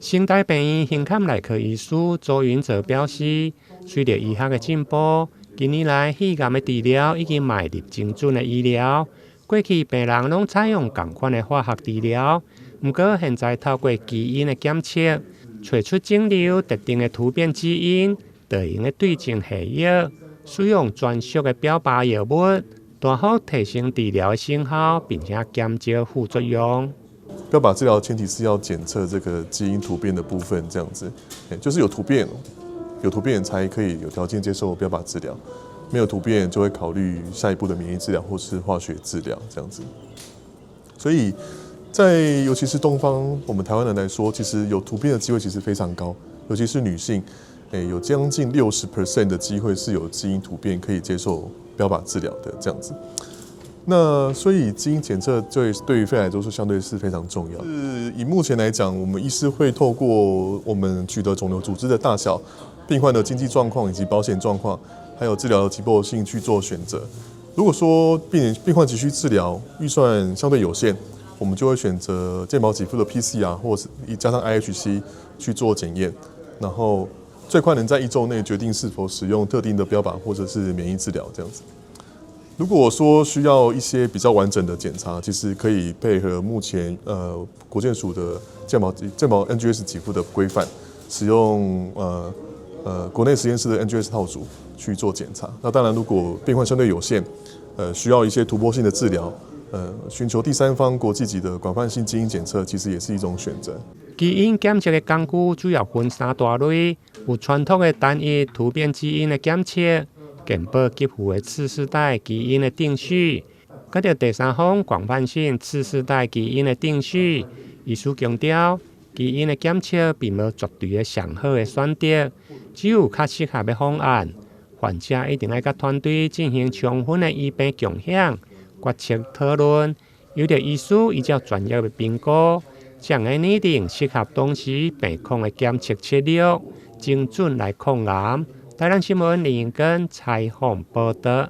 成大病院胸坎內科醫師周雲哲表示，隨著醫學的進步，近年來肺癌的治療已經邁入精準的醫療。過去病人攏採用仝款的化學治療，毋過現在透過基因的檢測，揣出腫瘤特定的突變基因，就會用得對症下藥，使用專屬的標靶藥物，大幅提升治療的成效，並且減少副作用。標靶治療前提是要檢測這個基因突變的部分，這樣子，就是有突變，有突變才可以有條件接受標靶治療，沒有突變就會考慮下一步的免疫治療或是化學治療，這樣子。所以在尤其是東方，我們台灣人來說，其實有突變的機會其實非常高，尤其是女性，有將近60% 的機會是有基因突變可以接受標靶治療的，這樣子。那所以基因檢測對於肺癌來說是相對是非常重要。是以目前來講，我們醫師會透過我們取得腫瘤組織的大小、病患的經濟狀況以及保險狀況，還有治療的急迫性去做選擇。如果說病患急需治療，預算相對有限，我們就會選擇健保給付的 PCR 或是加上 IHC 去做檢驗，然後最快能在一週內決定是否使用特定的標靶或者是免疫治療這樣子。如果說需要一些比較完整的檢查，其實可以配合目前國健署的健保 NGS 給付的規範，使用國內實驗室的 NGS 套組去做檢查。那當然，如果病患相對有限，需要一些突破性的治療，尋求第三方國際級的廣泛性基因檢測，其實也是一種選擇。基因檢測的工具主要分三大類，有傳統的單一突變基因的檢測，健保給付的次世代基因的定序，佮著第三方廣泛性次世代基因的定序。醫師強調，基因的檢測並無絕對的上好的選擇，只有較適合的方案。患者一定愛佮團隊進行充分的醫病共享、決策討論，由著醫師依照專業的評估，才會擬定適合當時病況的檢測策略，精準來抗癌。台南新聞林根採訪報導。